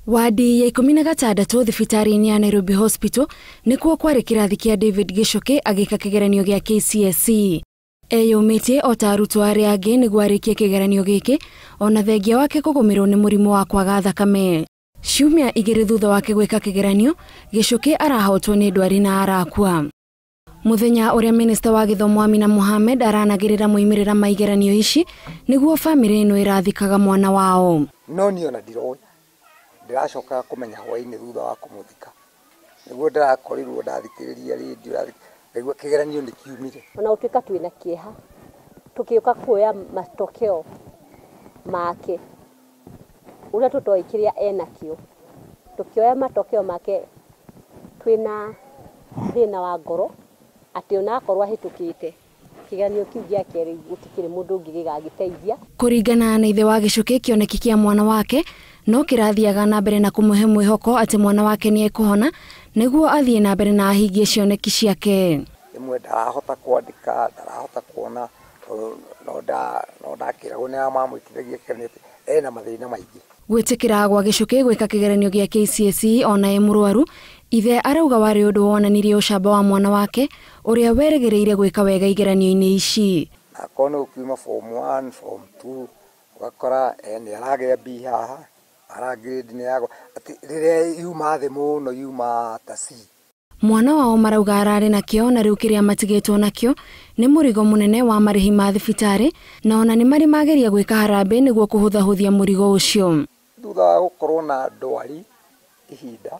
Wadi ya 16 thibitarĩ-inĩ ya Nairobi Hospital nĩkuo kwarĩ kĩrathi kĩa David Gichuki agĩka kĩgeranio gĩa KCSE. Eyũmĩtie o ta arutwo arĩa angĩ nĩguo arĩkie kĩgeranio gĩkĩ ona thengia wake kũgũmĩrwo nĩ mũrimũ wa kwaga thakame. Ciumia 2 thutha wake gwĩka kĩgeranio, Gichuki arahotwo nĩ ndwari na arakua. Mũthenya ũrĩa minista wa gĩthomo Amina Mohamed aranagĩrĩra moimĩrĩra ma igeranio ici nĩguo bamĩrĩ ĩno ĩrathikaga mwana wao. No niĩ ona ndiroĩ, ndĩracoka kũmenya hwaĩ-inĩ thutha wa kũmũthika nĩguo ndĩrakorirwo ndathikĩrĩria rĩndiũ ndaigua kĩgeranio nĩ kiumire. Ona gũtuĩka twĩna kĩeha tũkĩũka kuoya matokeo make ũrĩa tũtoĩ kĩrĩa enakĩo, tũkĩoya matokeo make twĩna thĩna wa ngoro atĩ ona akorwo ahĩtũkĩte kĩgeranio kĩu gĩake rĩu gũtikĩrĩ mũndũ ũngĩ gĩgagĩteithia. Kũringana na ithe wa Gichuki, kĩoneki kĩa mwana wake no kĩrathiaga na mbere na kũmũhe mwĩhoko atĩ mwana wake nĩ ekũhona nĩguo athiĩ na mbere na ahingie cioneki ciake. Rĩmwe ndarahota kwandĩka, ndarahota kuona, no ndakĩragwo nĩ arĩa mamwĩkithagia kĩgeranio atĩ ena mathĩna maingĩ. Gwĩtĩkĩra gwa Gichuki gwĩka kĩgeranio gĩa KCSE ona e mũrwaru, ithe arauga warĩ ũndũ wonanirie ũcamba wa mwana wake ũrĩa werĩgĩrĩire gwĩka wega igeranio-inĩ ici. Akorwo nĩ gũkiuma form 1, form 2, ũgakora nĩ aragĩa B haha, ara grade nĩ yagwa, atĩ rĩrĩa yuma thĩ mũno yuma ta C. Mwana wao marauga ararĩ nakĩo na rĩu kĩrĩa matigĩtwo nakĩo nĩ mũrigo mũnene wa marĩhi ma thibitarĩ na ona nĩ marĩ mageria gwĩka harambee nĩguo kũhũthahũthia mũrigo ũcio. Thutha wa gũkorwo na ndwari ihinda,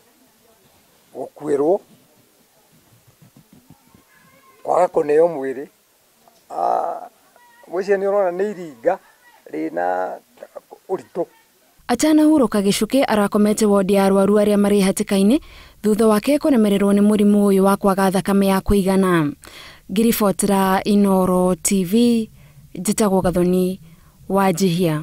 gũkuĩrwo, kwaga kũneo mwĩrĩ, ngwĩciria nĩ ũrona nĩ iringa rĩna ũritũ. Atanahurũka Gichuki arakomete wodi ya arwaru arĩa marĩ hatĩka-inĩ thutha wake kũremererwo nĩ mũrimũ ũyũ wa kwaga thakame ya kũigana. Ngiribotera Inooro TV, njĩtagwo Gathoni Wanjihia.